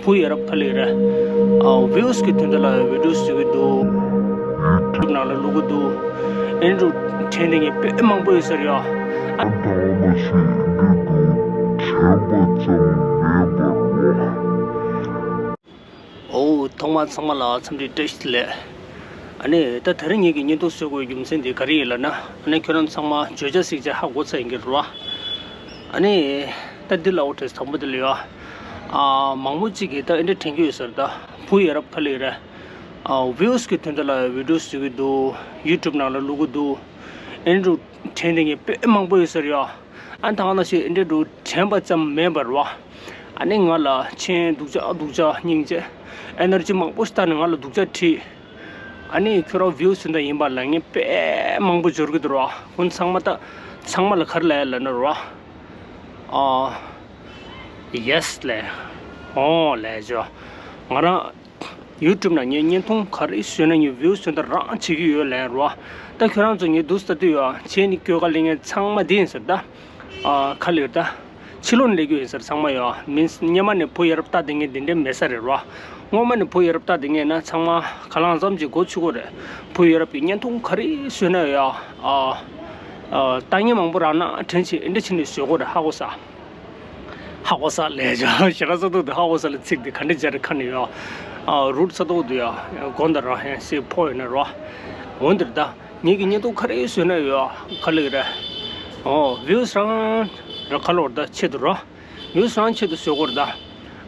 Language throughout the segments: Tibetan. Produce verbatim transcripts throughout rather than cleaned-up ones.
བུ་ཡ་རབས་ཁ་ལིག་རེད། ཨ་ཝིའུ་སི་གི་དོན་དག་ལ་བི་ཌིའོ་བཟོ་གི་འདུག་ཡུ་ཊུབ་ནང་ལ་བླུག་གི་འདུག་ཨེ་འདྲ་དྲན་དེ་ངས་དཔེ་མང་པོ་ཡོད་ས་རེད་ཡ། ཨ་ད་ང་ཞིག་འདི་འདུག་དྲན་པ་ཙམ་མེད་པར་ལོག་ཨོ། ཐོག་མར་ཚང་མ་ལ་འཚམས་འདྲི་བཀྲ་ཤིས་བདེ་ལེགས། ཨ་ནི་ད་དེ་རིང་ངེད་ཀྱི་བརྙན་ཐུང་བཟོ་དགོས་རྒྱུ་མཚན་དེ་ག་རེ་ཡིན་ལབ་ན། ཨ་ནི་ཁྱོད་རང་ཚང་མ་བརྗོད་བྱ་ཚིག་བཅད་ཧ་གོ་ཚར་ཡིན་གྱི་རེད་བ། ཨ་ནི་ད་འདི་ལ་འོ་དྲེས་དང་པོ་དེ་ལ་ཡོད། ཨ་མང་པོ་གཅིག་གིས་ད་ཨེ་འདྲ་དྲན་གྱི་ཡོད་ས་རེད་ད། བུ་ཡ་རབས་ཁ་ལིག་རེད། ཨ་ཝིའུ་སི་གི་དོན་དག་ལ་བི་ཌིའོ་བཟོ་གི་འདུག་ཡུ་ཊུབ་ནང་ལ་བླུག་གི་འདུག་ཨེ་འདྲ་དྲན་དེ་ངས་དཔེ་མང་པོ་ཡོད་ས་རེད་ཡ། ཨ་ད་ག་ནང་བཞིན་ཨེ་འདྲ་འདུག་དྲན་པ་ཙམ་མེད་པར་བ། ཨ་ནི་ང་ལ་མཆན་སྡུག་ཅག་སྡུག་ཅག་སྙིང་རྗེ། ཨེ་ནར་ཇི་མང་པོ་ཞིག་བཏང་ནས་ང་ལ་སྡུག་ཅག་བྲིས། ཨ་ནི་ཁྱོད་རང་ཝིའུ་སི་དོན་དག་ཡིན་པ་ལ་ངས་དཔེ་མང་པོ་འབྱོར་གི་འདུག་ར། ཁོང་ཚང་མ་ད་ཚང་མ་ལ་ག་རེ་ལབ་ཡ་ལབ་ན་ར། ཨ་ཡེ་སི་ལབ། ཨོ་ལབ་ཅོ། ང་རང་ཡུ་ཊུབ་ནང་ངས་བརྙན་ཐུང་ག་རེ་བཟོས་ན་ངས་ཝིའུ་སི་དོན་དག་རང་བྱེད་ཀྱི་ཡོད་ལབ་ར། ད་ཁྱོད་རང་ཚོ་ངས་འདུག་ས་དུས་ཡ་བྱས་ནི་སྐྱོ་ག་ལེ་ངས་ཚང་མ་འདི་ཡིན་ཟེར་ད། ཨ་ཁ་ལིག་ད། ཕྱི་ལོགས་ནས་སླེབས་རྒྱུ་ཡིན་ཟེར་ཚང་མ་ཡོད། མིན་སྙེ་མ་ནས་བུ་ཡ་རབས་ལྟ་དེ་ངས་འདི་འདྲའི་མེད་ས་རེད་རོ། སྔོན་མ་ནས་བུ་ཡ་རབས་ལྟ་དེ་ངས་ན་ཚང་མ་ག་ལང་ཙམ་གྱི་མགོ་ཚུགས་གོ་རེད། བུ་ཡ་རབས་ཀྱི་བརྙན་ཐུང་ག་རེ་བཟོས་ན་ཡོད་ཨ། ཨ་ལྟ་ཉན་མང་པོ་རག་ན་དྲན་ཆེ་འདྲ་ཕྱི་ནས་བཟོས་གོ་རེད། ཧ་གོ་ས། ཧ་གོ་ས་ལས་ཇོ་ཞེ་དྲག་ས་འདུག་དེ་ཧ་གོ་ས་ལ་ཚིག་དེ་ག་འདྲ་སྦྱར་ཁ་ནས་ཡོད། ཨ་རུད་ས་འདུག་དུ་ཡོད། དགོན་དང་རང་ཧན་སི་ཕོ་ཡོད་ན་རོ། འོན་ཏེ་ད། ངེད་ཀྱི་བརྙན་ཐུང་ག་རེ་བཟོས་ན་ཡོད་ག་ལེ་རེད། ཨོ་ཝིའུ་སི་རང་ར་ག་ལོར་ད་ཆེད་དུ་རོ། ཝིའུ་སི་རང་ཆེད་དུ་བཟོས་གོ་རེད་ད།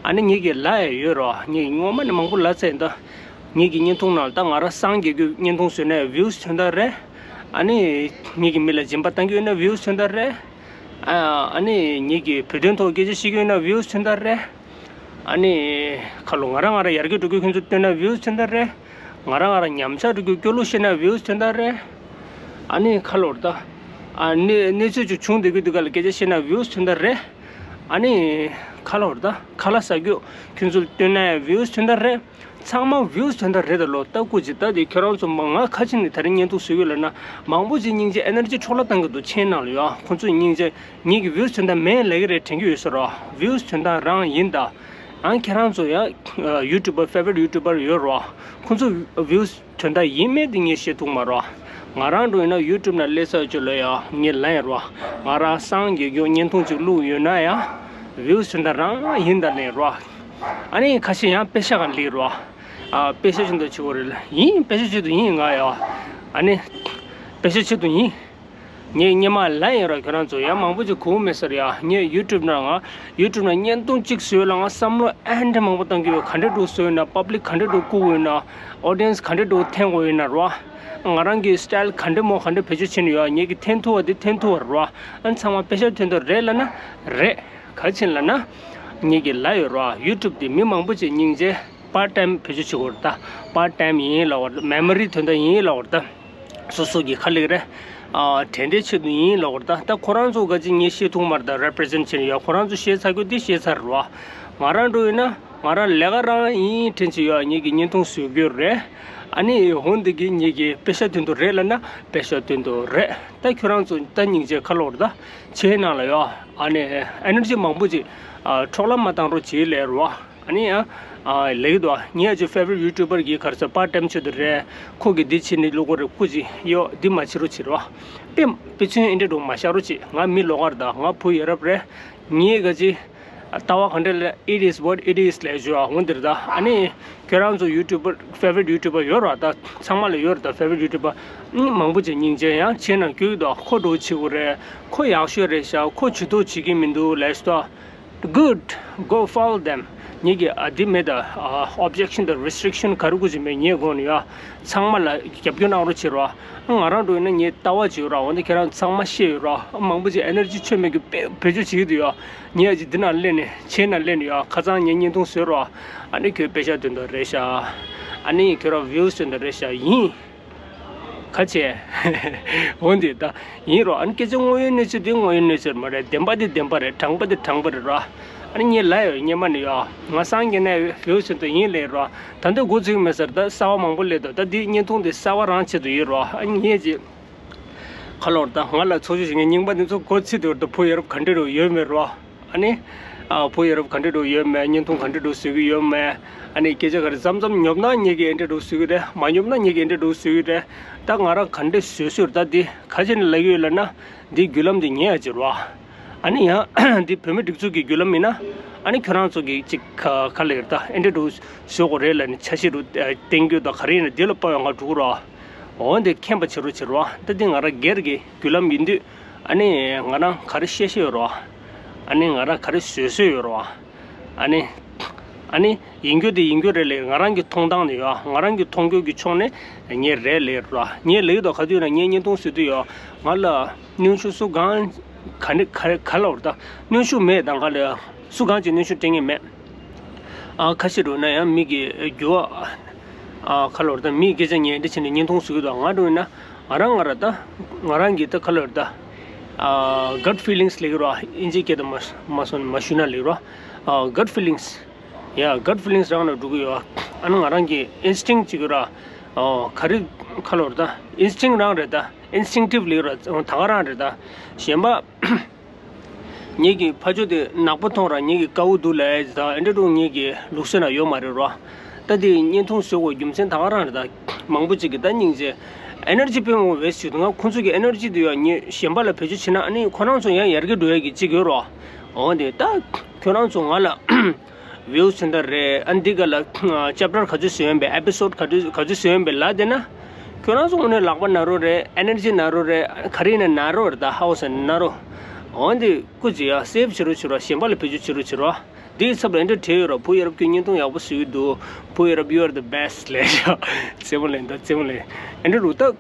ཨ་ནི་ངེད་ཀྱི་ལ་ཡ་ཡོད་རོ། ངེད་ཀྱི་སྔོན་མ་ནས་མང་པོ་ལ་ཚད་ད། ངེད་ཀྱི་བརྙན་ཐུང་ནང་ད་ང་ར་སངས་རྒྱས་རྒྱུ་བརྙན་ཐུང་བཟོས་ན་ཝིའུ་སི་ཐོན་ད་རེད། ཨ་ནི་ངེད་ཀྱི་མི་ལ་སྦྱིན་པ་བཏང་རྒྱུ་ཡོད་ན་ཝིའུ་སི་ཐོན་ད་རེད། ཨ་ནི་ངེད་ཀྱི་བོད་དོན་ཐོག་སྐད་ཆ་བཤད་རྒྱུ་ཡོད་ན་ཝིའུ་སི་ཐོན་ད་རེད། ཨ་ནི་ཁ་ལོ་ང་རང་ང་རང་ཡར་རྒྱས་འགྲོ་རྒྱུ་ཁྱོད་ཚོ་སྟོན་ན་ཝིའུ་སི་ཐོན་ད་རེད། ང་རང་ང་རང་ཉམས་ཆག་འགྲོ་རྒྱུ་སྐྱོ་གླུ་བཤད་ན་ཝིའུ་སི་ཐོན་ད་རེད། ཨ་ནི་ཁ་ལོར་ད། ཨ་ནི་གནས་ཚུལ་ཅིག་བྱུང་བསྡད་རྒྱུ་འདུག་ག་ལ་སྐད་ཆ་བཤད་ན་ཝིའུ་སི་ཐོན་ད་རེད། ཨ་ནི་ཁ་ལོར་ད་ཁ་ལག་ཟ་རྒྱུ་ཁྱོད་ཚོ་སྟོན་ན་ཝིའུ་སི་ཐོན་ད་རེད། ཚང་མ་ཝིའུ་སི་དོན་དག་རེད་ད་ལོ། ལྟ་སྐུ་ཅིག་ལྟ་དེ་ཁྱོད་རང་ཚོ་མ་ང་ཁ་ཅིག་ནས་ད་རིང་བརྙན་ཐུང་བཟོ་གི་ལབ་ན་མང་པོ་ཅིག་སྙིང་རྗེ་ཨེ་ནར་ཇི་འཕྲོ་བརླག་བཏང་གི་འདུག་མཆན་ནང་ལ་ཡོད། ཁོང་ཚོས་སྙིང་རྗེ་ངེད་ཀྱི་ཝིའུ་སི་དོན་དག་མེད་ལབ་ཀྱི་རེད་དྲན་གྱི་ཡོད་ཟེར་རོ། ཝིའུ་སི་དོན་དག་རང་ཡིན་ད། ཨང་ཁྱེད་རང་ཚོ་ཡང་ཡུ་ཊུབ་པར་ཕེ་ཝ་རིཊ་ཡུ་ཊུབ་པར་ཡོད་རོ། ཁོང་ཚོ་ཝིའུ་སི་དོན་དག་ཡིན་མེད་དེ་ངས་བཤད་ཐུབ་མ་རོ། ང་རང་འགྲོ་ཡིན་ན་ཡུ་ཊུབ་ནང་སླེབས་ས་ཅོ་ལོ་ཡ་ངས་ལན་རོ། ང་རང་སངས་རྒྱས་རྒྱུ་བརྙན་ཐུང་ཅིག་བླུགས་ཡོད་ན་ཡང་ཝིའུ་སི་དོན་དག་རང་ཡིན་ད་ལན་རོ། ཨ་ནི་ཁ་ཤས་ཡང་པེ་ཤ་གང་ལེགས་རོ། ཨ་པེ་ཤ་ཆེད་དུ་བྱེད་དགོས་རེད་ལ་ཡིན། པེ་ཤ་ཆེད་དུ་ཡིན་ང་ཡོ། ཨ་ནི་པེ་ཤ་ཆེད་དུ་ཡིན། ངས་སྙེ་མ་ལ་ཡིན་རོ། ཁྱོད་རང་ཚོ་ཡང་མང་པོ་ཅིག་གོ་མེད་ས་རེད་ཡ། ངས་ཡུ་ཊུབ་ནང་ང་ཡུ་ཊུབ་ནང་བརྙན་ཐུང་གཅིག་བཟོས་ལ་ང་བསམ་བློ་ཨེ་འདྲ་མང་པོ་བཏང་གི་ཡོད། ག་འདྲ་འགྲོ་བཟོས་ཡོད་ན་པབ་ལིག་ག་འདྲ་འགྲོ་བཀུག་ཡོད་ན་ཨོ་ཌི་ཡེན་སི་ག་འདྲ་འགྲོ་འཐེན་དགོས་ཡོད་ན་རོ། ང་རང་གི་སི་ཊལ་ག་འདྲ་མོ་ག་འདྲ་བེད་སྤྱོད་བྱེད་ནི་ཡོད། ངེད་ཀྱི་འཐེན་ཐུབ་པ་དེ་འཐེན་ཐུབ་པ་རོ། ཨ་ཚང་མ་པེ་ཤ་ཐོན་དུ་རེད་ལ་ན་རེད། ག་ཕྱིན་ལ་ན། ངེད་ཀྱི་ལ་ཡོད་རོ། ཡུ་ཊུབ་དེ་མི་མང་པོ་ཅིག་སྙིང་རྗེ་པར་ཊའིམ་བེད་སྤྱོད་བྱེད་དགོས་རེད་ད། པར་ཊའིམ་ཡིན་ལབ་པ་རེད། མེ་མོ་རི་དོན་དག་ཡིན་ལབ་པ་རེད་ད། སོ་སོ་གི་ཁ་ལེགས་རེད། ཨ་དྲན་དྲན་ཆེད་དུ་ཡིན་ལབ་པ་རེད་ད། ད་ཁོ་རང་ཚོ་ག་ཅིག་ངས་བཤད་ཐུབ་མ་རེད་ད། རེ་པི་རི་ཟེན་ཊི་བྱེད་ཡ་ཁོ་རང་ཚོ་བཤད་ཚར་རྒྱུ་དེ་བཤད་ཚར་རོ། ང་རང་འགྲོ་ཡིན་ན་ང་རང་ལས་ཀ་རང་ཡིན་དྲན་ཆེ་ཡོད། ངེད་ཀྱི་བརྙན་ཐུང་བཟོ་རྒྱུ་རེད། ཨ་ནི་འོན་ཏེ་གི་ངེད་ཀྱི་པེ་ཤ་དོན་དུ་རེད་ལབ་ན་པེ་ཤ་དོན་དུ་རེད། ད་ཁྱོད་རང་ཚོ་ད་སྙིང་རྗེ་ཁ་ལོག་རེད་ད། ཆེ་ནང་ལ་ཡོད། ཨ་ནི་ཨེ་ནར་ཇི་མང་པོ་ཅིག་ཨ་འཕྲོ་བརླག་མ་བཏང་རོགས་བྱེད་ལས་རོ། ཨ་ནི་ཨ་ལེགས་འདུག་ངའི་ཨ་ཅེ་ཕེ་ཝ་རིཊ་ཡུ་ཊུབ་པར་གྱི་གར་ས་པར་ཊའིམ་ཆེད་དུ་རེད། ཁོ་གི་འདི་ཕྱི་ནས་བླུག་གོ་རེད། སྐུ་ཅི་ཡོད་འདི་མ་བྱེད་རོགས་བྱེད་རོ། དཔེ་དཔེ་ཚུན་ཨེ་འདྲ་འགྲོ་མ་བཞག་རོགས་བྱེད། ང་མི་ལོག་གར་ད་ང་བུ་ཡ་རབས་རེད། ངའི་ག་ཅི་ལྟ་བ་ག་འདྲ་ལ་it is what it is ལས་ཞུ་བ་འོང་འདིར་ད། ཨ་ནི་ཁྱོད་རང་ཚོ་ཡུ་ཊུབ་པར་ཕེ་ཝ་རིཊ་ཡུ་ཊུབ་པར་ཡོད་ར་ད། ཚང་མ་ལ་ཡོད་ར་ད། ཕེ་ཝ་རིཊ་ཡུ་ཊུབ་པར་མང་པོ་ཅིག་སྙིང་རྗེ་ཡང་བྱེད་ན་རྒྱུས་ད་ཁོ་འགྲོ་བྱེད་དགོས་རེད། ཁོ་ཡག་ཤོས་རེད་ཤག་ཁོ་ཇུས་གཏོགས་བྱེད་ཀྱི་མི་འདུག་ལས་ཞུ་ད། Good, go follow them. ངེད་ཀྱི་ཨ་འདི་མེད་ད། ཨོབ་ཇེག་ཤན་དང་རེ་སི་ཊི་རིག་ཤན་ག་རེ་དགོས་ཀྱི་མེད། ངས་དགོངས་ནས་ཡ་ཚང་མ་ལ་རྒྱབ་སྐྱོར་གནང་རོགས་བྱེད་རོགས། ང་རང་འགྲོ་ཡིན་ན་ངས་ལྟ་བ་བྱེད་རོགས། འོན་ཏེ་ཁྱེད་རང་ཚང་མ་ཤེས་ཡོད་རོགས། མང་པོ་ཅིག་ཨེ་ནར་ཇི་ཆོད་མེད་ཀྱི་བེད་སྤྱོད་བྱེད་ཀྱི་འདུག་ཡ། ངས་ཨ་ཅིག་འདི་ན་སླེབས་ནས་ཆེ་ན་སླེབས་ནས་ཡ་ཁ་སང་ངས་བརྙན་ཐུང་བཟོས་རོགས། ཨ་ནི་ཁྱོད་པེ་ཤ་དོན་དག་རེད་ཤག་ཨ་ནི་ཁྱོད་རང་ཝིའུ་སི་དོན་དག་རེད་ཤག་ཡིན། ཁ་ཆེ། འོན་ཏེ་ད་ཡིན་རོགས། ཨ་ནི་སྐད་ཆ་དངོས་ཡོད་གནས་ཚུལ་དེ་དངོས་ཡོད་གནས་ཚུལ་མ་རེད། བདེན་པ་དེ་བདེན་པ་རེད། དྲང་པོ་དེ་དྲང་པོ་རེད་རོགས། ཨ་ནི་ངས་ལབ་ཡོད་སྔོན་མ་ནས་ཡོད། ང་སངས་རྒྱས་ནས་ཝིའུ་སི་དོན་དག་ཡིན་ལབ་རོགས། ད་ལྟ་འགོ་ཚུགས་མེད་ཟེར་ད་གསར་བ་མང་པོ་སླེབས་འདུག་ད་འདི་བརྙན་ཐུང་དེ་གསར་བ་རང་ཆེད་དུ་ཡིན་རོགས། ཨ་ནི་ངས་ཅིག་ཁ་ལོར་ད་ང་ལ་ཚོགས་ཞུགས་བྱེད་མཁན་རྙིང་པ་འདི་ཚོ་གོ་ཚིག་དེ་བར་དུ་བུ་ཡ་རབས་ག་འདྲ་རུ་ཡོད་མེད་རོགས། ཨ་ནི། ཨ་བུ་ཡ་རབས་ག་འདྲ་འདྲ་ཡོད་མེད། བརྙན་ཐུང་ག་འདྲ་འདྲ་བཟོ་གི་ཡོད་མེད། ཨ་ནི་སྐད་ཆ་ག་རེ་མཚམས་མཚམས་ཉོབ་ན་ངེད་ཀྱིས་ཨེ་འདྲ་འདྲ་བཟོ་གི་རེད། མ་ཉོབ་ན་ངེད་ཀྱིས་ཨེ་འདྲ་འདྲ་བཟོ་གི་རེད། ད་ང་རང་ག་འདྲ་བཟོས་བཟོས་རེད། ད་འདི་ག་བྱས་ནས་ལབ་ཀྱི་ཡོད་ལབ་ན། འདིའི་བརྒྱུད་ལམ་འདི་ངའི་ཡ་གཅིག་རེད་བ། ཨ་ནི་ཡང་འདི་བོད་མི་སྒྲིག་འཛུགས་ཀྱི་བརྒྱུད་ལམ་ཡིན་ན། ཨ་ནི་ཁྱོད་རང་ཚོ་གིས་ཅིག་ག་ག་ལབ་ཡོད་རེད། ད་ཨེ་འདྲ་འདྲ་བཟོ་དགོས་རེད་ལབ་ནས་འཆར་གཞི་རུ་བསྟན་རྒྱུ་དང་ག་རེ་ཡིན་ན་འདི་ལ་དཔའ་བའི་ང་འགྲོ་གི་རེད་བ། འོ་འདི་མཁྱེན་པ་བྱེད་རོགས་བྱེད་རོགས། ད་འདི་ང་རང་སྒེར་གྱི་བརྒྱུད་ལམ་ཡིན་དུས། ཨ་ནི་ང་རང་ག་རེ་བཤད་བཤད་ཡོད་རེད་བ། ཨ་ནི་ང་རང་ག་རེ་བཟོས་བཟོས་ཡོད་རེད་བ། ཨ་ནི། ཨ་ནི་ཡིན་རྒྱུ་དེ་ཡིན་རྒྱུ་རེད་ལེ། ང་རང་གི་མཐོང་སྟངས་ནས་ཡོད། ང་རང་གི་མཐོང་རྒྱུ་གི་ཕྱོགས་ནས་ངས་རེད་ལེ་ར། ངས་ལེ་དོ་ག་དུས་ན་ངས་བརྙན་ཐུང་བཟོ་དུས་ཡོད། ང་ལ་གནོན་ཤུགས་སུ་གང་ག་ནི་ག་ག་ལ་བར་ད་གནོན་ཤུགས་མེད། ད་ང་ལ་སུ་གང་ཅིག་གནོན་ཤུགས་སྤྲད་ངེས་མེད། ཨ་ཁ་ཤས་རུ་ན་ཡང་མི་གི་རྒྱུ་བ། ཨ་ཁ་ལོར་ད་མིའི་སྐད་ཆ་ཉན་འདི་བྱས་ནས་བརྙན་ཐུང་བཟོ་གི་འདུག་ང་འགྲོ་ཡིན་ན། ང་རང་ང་ར་ད། ང་རང་གི་ད་ཁ་ལོར་ད། ཨ་gut feelings ལེགས་རོ། ཨིན་ཇི་སྐད་དུ་མ་མ་སོང་མ་ཞུ་ན་ལེགས་རོ། ཨ་gut feelings. Yeah, gut feelings རང་ལ་འགྲོ་གི་ཡོད། ཨ་ནི་ང་རང་གི་instinct ཅིག་ཡོད་ར། ཨོ་ག་རེ་ཁ་ལོར་ད། instinct རང་རེད་ད། instinctive ལེགས་ར། ད་ག་རང་རེད་ད། གཞན་པ། ངེད་ཀྱི་ཕ་ཆོས་དེ་ནག་པོ་མཐོང་ར་ངེད་ཀྱི་དཀའ་བོ་འདུག་ལབ་ཡ་ཅིག་དང་ཨེ་འདྲ་འདུག་ངེད་ཀྱི་ལུགས་སྲོལ་ན་ཡོད་མ་རེད་རོ། ད་དེ་བརྙན་ཐུང་བཟོ་དགོས་རྒྱུ་མཚན་ད་ག་རང་རེད་ད། མང་པོ་ཅིག་གིས་ད་སྙིང་རྗེ། ཨེ་ནར་ཇི་སྤེལ་འོང་བས་ཞུ་དུས་ང་ཁོང་ཚོ་གི་ཨེ་ནར་ཇི་དེ་ཡང་ངས་གཞན་པ་ལ་བེད་སྤྱོད་བྱེད་ན་ཨ་ནི་ཁོ་རང་ཚོ་ཡང་ཡར་རྒྱས་འགྲོ་ཡ་གི་ཅིག་ཡོད་རོ། འོ་དེ་ད་ཁྱོད་རང་ཚོ་ང་ལ། views ཟིན་ད་རེད། ཨ་འདི་ག་ལ་chapter ག་ཚོད་བཟོས་ཡོད་པས། episode ག་ཚོད་ག་ཚོད་བཟོས་ཡོད་པས་ལབ་བསྡད་ན། ཁྱོད་རང་ཚོ་དངོས་གནས་ལག་པ་ན་རོ་རེད། energy ན་རོ་རེད། ག་རེ་ཡིན་ན་ན་རོ་རེད། ད་ཧའོ་ཟེར་ན་རོ། འོན་ཏེ་སྐུ་མཁྱེན་ཡ་save བྱེད་རོགས་བྱེད་རོགས། གཞན་པ་ལ་བེད་སྤྱོད་བྱེད་རོགས་བྱེད་རོགས། འདིའི་ཚབ་ལ་འདི་འདྲ་བྲིས་ཡོད་རོགས། བུ་ཡ་རབས་ཀྱི་བརྙན་ཐུང་ཡག་པོ་བཟོས་ཀྱི་འདུག་བུ་ཡ་རབས་you are the best ལབ་ཡ། རྩེད་མོ་ལེན་ད་རྩེད་མོ་ལེན། འདི་འདྲ་རུ་ད།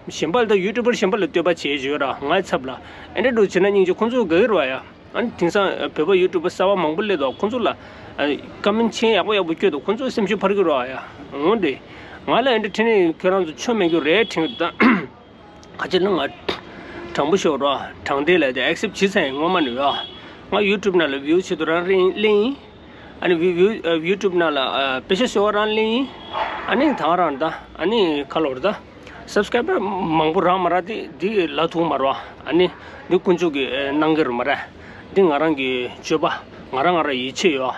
གཞན་པ་ལ་ད་YouTuber གཞན་པ་ལ་བསྟོད་པ་བྱེད་ཡོད་ར་ང་ཚབ་ལ། འདི་འདྲ་རུ་བྱེད་ན་སྙིང་རྗེ་ཁོང་ཚོ་དགའ་གི་རོགས་ཡ། ཨ་ནི་དེང་སང་བོད་པ་ཡུ་ཊུབ་པ་གསར་པ་མང་པོ་སླེབས་འདུག་ཁོང་ཚོ་ལ་ཨ་ཀ་མེན་མཆན་ཡག་པོ་ཡག་པོ་བསྐྱོན་འདུག་ཁོང་ཚོ་སེམས་ཤུགས་འཕར་གྱི་རེད་ཡ། འོང་དེ། ང་ལ་ཨེ་འདྲ་དྲིས་ནས་ཁྱོད་རང་ཚོ་ཆོ་མེད་རྒྱུ་རེད་དྲན་གྱི་འདུག་ད་ག་ཅི་ན་ང་དྲང་པོ་ཤོད་རོགས། དྲང་བདེན་ལ་དེ་ཨེག་སེབ་བྱེད་ཚར་ཡིན་སྔོན་མ་ནས་ཡ། ང་ཡུ་ཊུབ་ནང་ལ་བིའུ་བྱེད་དུ་རང་རིང་གླེང་ཡིན། ཨ་ནི་བིའུ་བིའུ་ཡུ་ཊུབ་ནང་ལ་ཨ་པེ་ཤ་ཤོར་བ་རང་གླེང་ཡིན། ཨ་ནི་ད་ག་རང་ད་ཨ་ནི་ཁ་ལོར་ད། སབ་སི་ཀ་རའེ་བར་མང་པོ་རག་མ་རག་དེ་དེ་ལབ་ཐུབ་མ་རེད་བ། ཨ་ནི་འདི་དཀོན་མཆོག་གིས་གནང་གི་རེད་མ་རེད། འདི་ང་རང་གི་སྤྱོད་པ་ང་རང་ང་རང་ཡིད་ཆེས་ཡོད།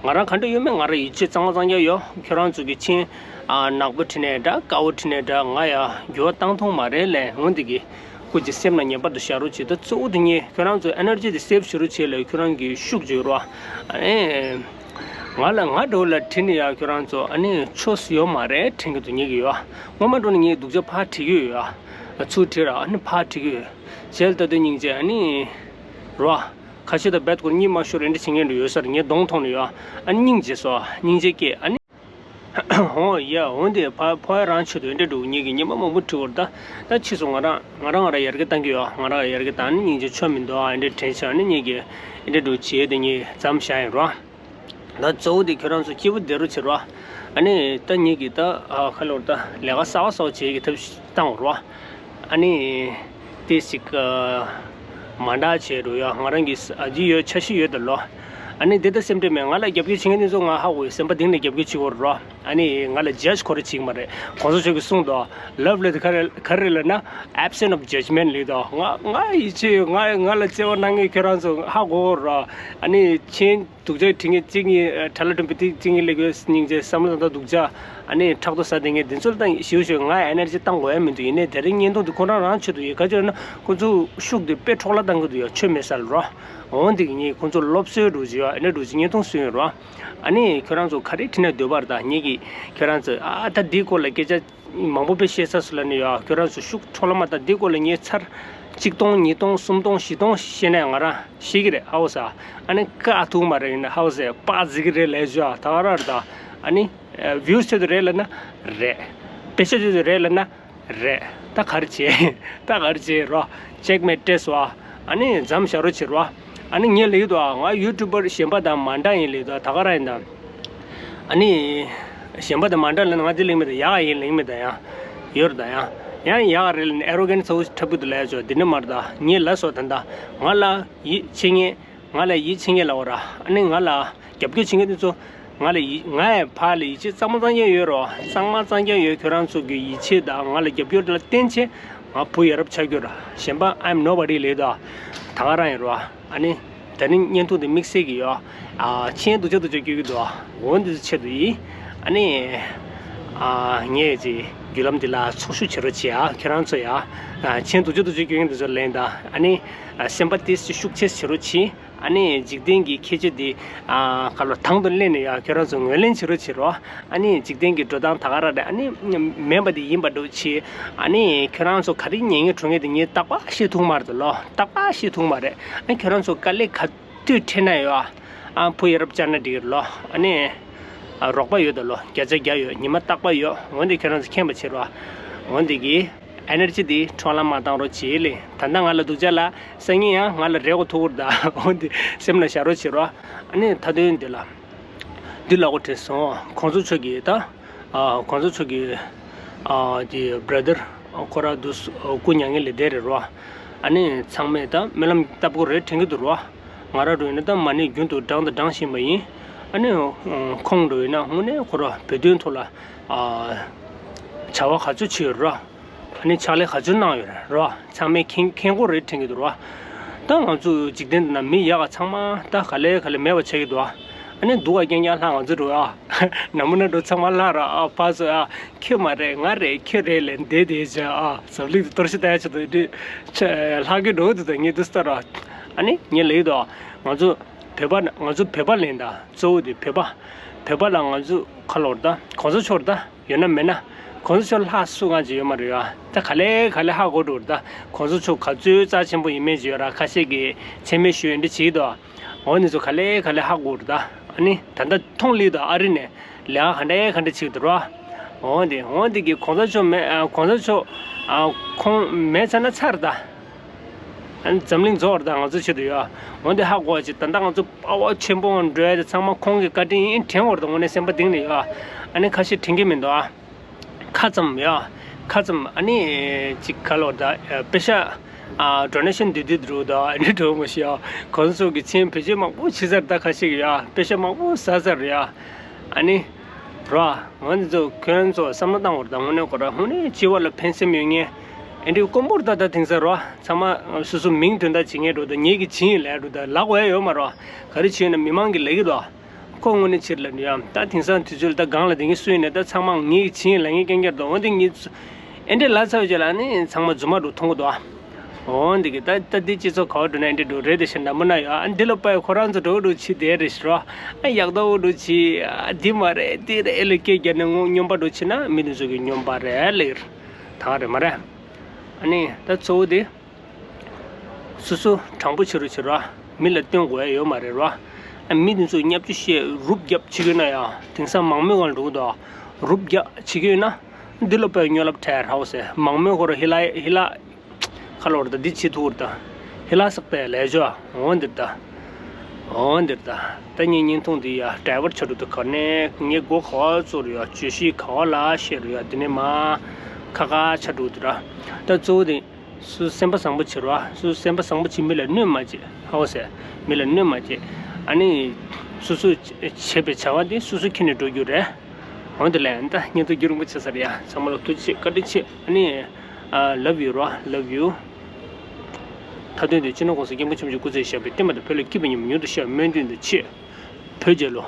ང་རང་ག་འདྲ་ཡོད་མེད་ང་རང་ཡིད་ཆེས་གཙང་མ་གཙང་རྐྱང་ཡོད། ཁྱོད་རང་ཚོ་གི་མཆན་ཨ་ནག་པོ་བྲིས་ནས་འདྲ་དཀར་པོ་བྲིས་ནས་འདྲ་ང་ཡ་འགྱུར་བ་བཏང་ཐུབ་མ་རེད་ལས་འོང་འདི་གི་སྐུ་མཁྱེན་སེམས་ལ་ངེས་པར་དུ་བཞག་རོགས་བྱེད། ད་གཙོ་བོ་དེ་ངས་ཁྱོད་རང་ཚོ་ཨེ་ནར་ཇི་དེ་སེབ་བྱེད་རོགས་བྱེད་ལ་ཁྱོད་རང་གི་ཤུགས་བརྗོད་རོགས། ཨ་ནི། ང་ལ་ང་འདྲ་བོ་ལ་དྲིས་ནས་ཡ་ཁྱོད་རང་ཚོ་ཨ་ནི་ཆོས་སུ་ཡོད་མ་རེད་དྲན་གྱི་འདུག་ཉེ་གི་ཡོད། སྔོན་མ་འགྲོ་ནས་ངས་སྡུག་ཅག་ཕར་བྲིས་ཀྱི་ཡོད་ཡ། ཚུར་བྲིས་ར་ཨ་ནི་ཕར་བྲིས་ཀྱི་ཡོད། བྱས་ལ་ད་དུང་སྙིང་རྗེ་ཨ་ནི། རོ། ཁ་ཤས་དང་རྦད་སྐོར་གཉིས་མ་ཤོར་རེ་འདྲ་བྱེད་མཁན་འདྲ་ཡོད་ས་རེད། ངའི་གདོང་མཐོང་ནས་ཡོད། ཨ་ནི་སྙིང་རྗེ་སོ་སྙིང་རྗེ་སྐྱེས་ཨ་ནི། འོ་ཡ་འོ་འདི་ཕ་ཕོ་ཡ་རང་ཆེད་དུ་འདྲ་འདུག་ཉེ་གི་ཉི་མ་མང་པོ་བྲིས་བར་ད་ད་ཕྱིས་སུ་ང་རང་ང་རང་ང་རང་ཡར་རྒྱས་བཏང་གི་ཡོད། ང་རང་ཡར་རྒྱས་བཏང་ནི་སྙིང་རྗེ་ཆོ་མི་འདུག་ཨ་འདྲ་དྲན་ཆ་ནི་ཉེ་གི་འདྲ་འདུག་བྱེད་དེ་ངས་མཚམས་བཞག་ཡིན་རོ། ད་གཙོ་བོ་དེ་ཁྱོད་རང་ཚོ་སྐྱིད་པོ་བསྡད་རོགས་བྱེད་རོགས། ཨ་ནི་ད་ངེད་ཀྱིས་ད་ཨ་ཁ་ལོར་ད་ལས་ཀ་གསར་པ་གསར་པ་བྱེད་ཀྱི་ཐབས་ཤེས་བཏང་རོགས། ཨ་ནི་དེ་ཞིག་ཨ་མ་འདྲ་བྱེད་རོགས་ཡ། ང་རང་གི་ཨ་ཅི་ཡོད་འཆར་གཞི་ཡོད་ད་ལོ། ཨ་ནི་དེ་ད་སེམས་ཁྲལ་མེད། ང་ལ་རྒྱབ་སྐྱོར་བྱེད་མཁན་དེ་ཚོ་ང་ཧ་གོ་ཡོད། སེམས་པ་གཏིང་ནས་རྒྱབ་སྐྱོར་བྱེད་དགོས་རོགས། ཨ་ནི་ང་ལ་ཇཇ་ཁོ་རང་བྱེད་ཀྱི་མ་རེད། གོང་ས་མཆོག་གིས་གསུངས་འདུག Love ལབ་དེ་ག་རེ་ག་རེ་རེད་ལབ་ན། Absence of judgment ལབ་འདུག་ང་ང་ཡིད་ཆེས་ཡོད། ང་ང་ལ་བརྩེ་བ་གནང་མཁན་ཁྱོད་རང་ཚོ་ཧ་གོ་རོགས། ཨ་ནི་མཆན་སྡུག་ཅག་བྲིས་མཁན་གཅིག་གཉིས་ཁྲ་ལ་ཀྲུམ་པི་ཏི་གཅིག་གཉིས་སླེབས་ཡོད། སྙིང་རྗེ་བསམ་བློ་དང་སྡུག་ཅག་ཨ་ནི་ཕྲག་དོག་ཟ་བསྡད་མཁན་དེ་ཚོ་ལ་ད་ཞེ་པོ་ཞེ་པོ་ང་ཨེ་ནར་ཇི་བཏང་དགོས་ཡ་མི་འདུག་ཡིན་ནའི་དེ་རིང་བརྙན་ཐུང་དེ་ཁོ་རང་རང་ཆེད་དུ་ཡོད། ག་ཅི་ལབ་ན་ཁོ་ཚོ་ཤུགས་དེ་དཔེ་འཕྲོ་བརླག་བཏང་གི་འདུག་ཡ། ཆོ་མེད་ས་ལ་རོ། འོ་འདི་གི་ངས་ཁོ་ཚོ་སློབ་གསོའི་འདྲ་ཅིག་ཡོད། ཨེ་འདྲ་འདྲ་ཅིག་བརྙན་ཐུང་བཟོས་ཡོད་རོ། ཨ་ནི་ཁྱོད་རང་ཚོ་ག་རེ་བྲིས་ན་འདོད་པ་རེད། ད་ངེད་ཀྱིས་ཁྱོད་རང་ཚོ་ཨ་ད་འདིའི་སྐོར་ལ་སྐད་ཆ་མང་པོ་དཔེ་བཤད་ས་སུ་ལ་ནི་ཡོད། ཁྱོད་རང་ཚོ་ཤུགས་འཕྲོ་བརླག་མ་བཏང་། འདིའི་སྐོར་ལ་ངས་ཚར་གཅིག་སྟོང་ཉིས་སྟོང་སུམ་སྟོང་བཞི་སྟོང་བཤད་ནས་ང་རང་ཤེས་ཀྱི་རེད། ཧའོ་ས་ཨ་ནི་བཀག་ཐུབ་མ་རེད། ཡིན་ན་ཧའོ་ས་པག་ཟིག་གི་རེད་ལས་ཞུ་ཨ་ད་ག་རང་རེད། ད་ཨ་ནི་བིའུ་ཆེད་དུ་རེད་ལབ་ན་རེད། པེ་ཤ་ཆེད་དུ་རེད་ལབ་ན། རེད། ད་ག་རེ་བྱེད། ད་ག་རེ་བྱེད་རོ། ཅེག་མེད་སྤྲད་སོ་ཨ། ཨ་ནི་མཚམས་བཞག་རོགས་བྱེད་རོ། ཨ་ནི་ངས་ལབ་ཀྱི་འདུག་ཨ་ང་ཡུ་ཊུབ་པར་གཞན་པ་དང་མ་འདྲ་ཡིན་ལབ་ཀྱི་འདུག་ད་ག་རང་ཡིན་ད། ཨ་ནི་གཞན་པ་དང་མ་འདྲ་ལབ་ན་ང་འདི་ལབ་མེད་ད། ཡག་ཡིན་ལབ་མེད་ད། ཡང་ཡོད་རེད་ད། ཡང་ཡང་ཡག་རེད་ལབ་ནས་ཨེ་རོ་གན་ཚ་བོ་འཁྲབ་ཀྱི་འདུག་ལབ་ཡ་ཆོག་འདི་ནི་མ་རེད་ད། ངས་ལབ་སོ་ད་ད་ང་ལ་ཡིད་ཆེས་མཁན། ང་ལ་ཡིད་ཆེས་མཁན་ལབ་པ་ར། ཨ་ནི་ང་ལ་རྒྱབ་སྐྱོར་བྱེད་མཁན་དེ་ཚོ་ང་ལ་ཡིད་ང་ཡི་ཕར་ལ་ཡིད་ཆེས་གཙང་མ་གཙང་རྐྱང་ཡོད་རོ། གཙང་མ་གཙང་རྐྱང་ཡོད། ཁྱོད་རང་ཚོ་གི་ཡིད་ཆེས་དང་ང་ལ་རྒྱབ་སྐྱོར་དེ་ལ་བརྟེན་བྱས་ང་བུ་ཡ་རབས་ཆགས་རྒྱུ་ར། གཞན་པ་I'm nobody ལབ་ད་ད་ག་རང་ཡིན་རོ། ཨ་ནི་ ད་ནི་བརྙན་ཐུང་འདི་དམིགས་བསལ་གྱི་ཡོད། ཨ་མཆན་སྡུག་ཅག་སྡུག་ཅག་སྐྱོན་གྱི་འདུག་འོ་འདི་ཚོ་ཆེད་དུ་ཡིན། ཨ་ནི། ཨ་ངས་ཅིག་བརྒྱུད་ལམ་འདི་ལ་ཚོགས་ཞུགས་བྱེད་རོགས་བྱེད་ཨ། ཁྱེད་རང་ཚོ་ཡ། ཨ་མཆན་སྡུག་ཅག་སྡུག་ཅག་སྐྱོན་གྱི་འདི་ཚོ་ལེན་དང་། ཨ་ནི། ཨ་སེམས་པ་ཏིས་ཅིག་ཤུགས་ཆེ་བྱེད་རོགས་བྱེད། ཨ་ནི་འཇིག་རྟེན་གྱི་ཁྱད་ཆོས་འདི། ཨ་ག་ལ་དང་དུ་ལེན་ནས་ཡ། ཁྱེད་རང་ཚོ་ངོས་ལེན་བྱེད་རོགས་བྱེད་རོགས། ཨ་ནི་འཇིག་རྟེན་གྱི་འགྲོ་སྟངས་ད་ག་རང་རེད། ཨ་ནི་མིན་པ་འདི་ཡིན་པ་འདྲ་བྱེད། ཨ་ནི་ཁྱེད་རང་ཚོ་ག་རེ་ཉན་ངེས་འགྲོ་ངེས་འདི་ངས་རྟག་པར་ཤེས་ཐུབ་མ་རེད་ལོ། རྟག་པར་ཤེས་ཐུབ་མ་རེད། ཨ་ནི་ཁྱེད་རང་ཚོ་དཀའ་ལས་ག་དུས་འཕྲད་ན་ཡོད་ཨ། ཨ་ཕུ་ཡ་རབས་བཅར་ན་འགྲིག་གི་རེད་ལོ། ཨ་ནི། ཨ་རོགས་པ་ཡོད་ད་ལོ། བརྒྱ་ཆ་བརྒྱ་ཡོད། ཉི་མ་རྟག་པར་ཡོད། འོན་ཏེ་ཁྱེད་རང་ཚོ་མཁྱེན་པ་བྱེད་རོགས། འོན་ཏེ་གི་ཨེ་ནར་ཇི་འདི་འཕྲོ་བརླག་མ་བཏང་རོགས་བྱེད་ལེ། ད་ལྟ་ང་ལ་སྡུག་ཅག་ལ་སང་ཉིན་ཡང་ང་ལ་རེ་བ་ཐུག་གི་རེད་ད། འོན་ཏེ་སེམས་ལ་བཞག་རོགས་བྱེད་རོགས། ཨ་ནི་མཐའ་དོན་འདི་ལ། འདི་ལ་གོ་དྲན་སོང་། གོང་ས་མཆོག་གི་ད། ཨ་གོང་ས་མཆོག་གི། ཨ་དེ་བྷ་ར་ཐར་ཁོ་ར་འདུག་སྐུ་མྱ་ངན་ལས་འདས་རེད་རོ། ཨ་ནི་ཚང་མས་ད་སྨོན་ལམ་བཏབ་དགོས་རེད་དྲན་གྱི་འདུག་རོ། ང་རང་འགྲོ་ཡིན་ན་ད་མ་ཎི་རྒྱུན་དུ་བགྲངས་དང་བགྲང་བཞིན་པ་ཡིན། ཨ་ནི་ཁོང་འགྲོ་ཡིན་ན་དངོས་གནས་ཁོ་ར་བོད་དོན་ཐོག་ལ། ཨ་བྱ་བ་ག་ཚོད་བྱེད་ཡོད་རོ། ཨ་ནི་ཕྱག་ལས་ག་ཚོད་གནང་ཡོད་རེད་རོ། ཚང་མས་མཁྱེན་མཁྱེན་གོ་རེད་དྲན་གྱི་འདུག་རོ། ད་ང་ཚོ་འཇིག་རྟེན་འདི་ན་མི་ཡག་ག་ཚང་མ་ད་ག་ལེ་ག་ལེ་མེད་པ་ཆགས་ཀྱི་འདུག་ཨ་ནི་སྡུག་ག་རྐྱང་རྐྱང་ལྷག་ང་ཚོ་འགྲོ་ཨ། ན་མོ་ན་འགྲོ་ཚང་མ་ལྷག་ར་ཨ། ཕ་ཚོ་ཨ། ཁྱོད་མ་རེད་ང་རེད་ཁྱོད་རེད་ལས་འདས་དེ་བྱ་ཨ། ཟབ་ལིག་ཏུ་གཏོར་ཤི་ལྟ་ཡ་ཆེད་དུ་འདི་ལྷག་གི་འགྲོ་འདུག་ད་ངས་འདི་ལྟར་ར། ཨ་ནི་ངས་ལེགས་འདུག་ང་ཚོ་བོད་པ་ང་ཚོ་བོད་པ་ལེན་ད་གཙོ་བོ་དེ་བོད་པ། བོད་པ་ལ་ང་ཚོ་ཁ་ལོར་ད་གོང་ས་མཆོག་ད། ཡོད་ན་མེད་ན། གོང་ས་མཆོག་ལྷག་སུ་གང་ཅིག་ཡོད་མ་རེད་ཡ། ད་ག་ལེ་ག་ལེ་ཧ་གོ་འགྲོ་རེད་ད། གོང་ས་མཆོག་ག་ཚོད་རྩ་ཆེན་པོ་ཡིན་མེད་ཅིག་ཡོད་ར། ཁ་ཤས་ཀྱིས་མཚན་སྨད་ཞུ་ཡོད་འདྲ་བྱེད་ཀྱི་འདུག་འོ་འདི་ཚོ་ག་ལེ་ག་ལེ་ཧ་གོ་རེད་ད། ཨ་ནི་ད་ལྟ་མཐོང་ལི་དང་ཨ་རི་ནས་ལས་ཀ་ག་འདྲ་ག་འདྲ་བྱེད་ཀྱི་འདུག་ར། འོ་འདི་འོ་འདི་གི་གོང་ས་མཆོག་མེད་ཨ། གོང་ས་མཆོག་ཨ་ཁོང་མེད་ཚར་ན་ཚར་ད། འཛམ་གླིང་རྫོགས་རེད་ད་ང་ཚོ་ཆེད་དུ་ཡོད། འོན་ཏེ་ཧ་གོ་བ་ཅིག་ད་ལྟ་ང་ཚོ་དཔའ་བོ་ཆེན་པོ་འགྲོ་ཡ་དེ་ཚང་མ་ཁོང་གི་བཀའ་དྲིན་ཡིན་དྲན་བར་དུ་དངོས་གནས་སེམས་པ་གཏིང་ནས་ཡོད། ཨ་ནི་ཁ་ཤས་དྲན་གྱི་མི་འདུག་ཨ། ཁ་ཙམ་ཡོད། ཁ་ཙམ་ཨ་ནི། ཅིག་ག་ལོར་ད་པེ་ཤ། ཨ་ཌོ་ནེ་ཤན་འདི་འདི་འགྲོ་ད་ཨ་ནི་འགྲོ་མ་ཤེས་ཨ། གོང་ས་མཆོག་གི་མཚན་བེད་སྤྱོད་མང་པོ་བྱེད་ཚར་ད་ཁ་ཤས་ཀྱི་ཡོད། པེ་ཤ་མང་པོ་ཟ་ཚར་ཡོད། ཨ་ནི། རོ། ང་འདི་ཚོ་ཁྱོད་ཚོ་བསམ་བློ་བཏང་བར་དང་དངོས་གནས་ཁོ་ར་དངོས་གནས་སྤྱི་བ་ལ་ཕན་སེམས་ཡོད་ངེས། ཨེ་འདྲའི་དཀོན་པོར་ད་ལྟ་དེང་སང་རོ། ཚང་མ་སོ་སོ་མིང་དོན་དག་བྱེད་ངེས་འགྲོ་ད་ངེད་ཀྱི་བྱིན་ཡིན་ལས་འགྲོ་ད་ལག་འོས་ཡོད་མ་རོ། ག་རེ་བྱས་ན་མི་མང་གི་ལས་ཀྱི་རོ། ཁོ་དངོས་གནས་ཕྱིར་ལ་ནུས་ཡ་ད་དེང་སང་དུས་ཚོད་ལ་ད་སྒང་ལ་དེ་ངས་སུ་ཡིན་ནས་ད་ཚང་མ་ངེད་ཀྱི་བྱིན་ཡིན་ལ་ངས་སྐད་འགྱུར་དང་འོན་ཏེ་ངེད་ཚོ་ཨེ་འདྲའི་ལ་ཚ་བའི་རྗེས་ལ་ནི་ཚང་མ་རྫུན་མ་འགྲོ་མཐོང་གི་འདུག་ཨ། འོ་འདི་གི་ད་ད་འདི་སྤྱི་ཚོགས་ག་བ་འགྲོ་ན་འདི་འགྲོ་རེད་དེ་ཞེ་འདྲ་མོ་ན་ཡོད། ཨ་འདི་ལ་དཔེ་ཁོ་རང་ཚོ་འགྲོ་འགྲོ་ཆི་དེ་རེད་ཤི་རོ། ཨ་ཡག་ཏོ་འགྲོ་ཆི། ཨ་འདི་མ་རེད་འདི་རེད་ཨེ་ལ་སྐད་རྒྱག་ནས་ངོ་སྨྱོན་པ་འགྲོ་ཆི་ན་མི་འདི་ཚོ་གི་སྨྱོན་པ་རེད་ལེར། ད་རེད་མ་རེད། ཨ་ནི་ད་གཙོ་བོ་དེ་སོ་སོ་དྲང་པོ་བྱེད་རོགས་བྱེད་རོ། མི་ལ་སྟོན་དགོས་ཡ་ཡོད་མ་རེད་རོ། ཨ་མི་འདི་ཚོ་བརྙས་བཅོས་བཤད་རུབ་རྒྱབ་བྱེད་ཀྱི་ཡོད་ན་ཡང་དེང་སང་མང་མོས་གང་འགྲོ་གི་འདུག་རུབ་རྒྱབ་བྱེད་ཀྱི་ཡོད་ན། འདི་ལོ་དཔེ་སྨྱོ་ལབ་ཁྲལ་ཧའོ་སེ་མང་མོས་ཁོ་ར་ཧི་ལ་ཧི་ལ། ཁ་ལོར་ད་འདི་བྱེད་ཐུག་ར་ད། ཧི་ལ་སག་པའི་ལས་ཇོ། འོ་འདིར་ད། འོ་འདིར་ད། ད་ངའི་བརྙན་ཐུང་འདི་ཡ་ཌ་རའི་ཝར་ཆ་འགྲོ་ད་ག་ནས་ངའི་མགོ་ག་བ་ཚོར་ཡ་བརྗོད་གཞི་ག་བ་ལ་བཤད་རུ་ཡ་འདི་ནས་མ། ཁ་ཁ་ཆ་འགྲོ་འདི་ར། ད་གཙོ་བོ་དེ། སུ་སེམས་པ་བཟང་པོ་བྱེད་རོ། སུ་སེམས་པ་བཟང་པོ་བྱེད་མི་ལ་གནོད་མ་བྱེད་ཧའོ་སེ། མི་ལ་གནོད་མ་བྱེད། ཨ་ནི། སོ་སོས་བྱེད་པའི་བྱ་བ་འདི་སོ་སོ་ཁྱེར་ནས་འགྲོ་རྒྱུ་རེད། འོན་ཏེ་ལན་ད་བརྙན་ཐུང་བརྒྱུད་རིང་པོ་བྱས་ས་རེད་ཡ། ཚང་མ་ལ་ཐུགས་རྗེ་ཆེ་བཀའ་དྲིན་ཆེ། ཨ་ནི། ཨ་ལབ་ཡུ་རོ་ལབ་ཡུ། མཐའ་དོན་དུ་སྤྱི་ནོར་༸གོང་ས་༸སྐྱབས་མགོན་ཆེན་པོ་མཆོག་སྐུ་ཚེ་ཞབས་པད་བརྟན་པ་དང་བོད་ལ་སྐྱིད་པ་ཉིན་མོ་མྱུར་དུ་ཤར་བའི་སྨོན་འདུན་དང་ཆེད། བོད་རྒྱལ་ལོ།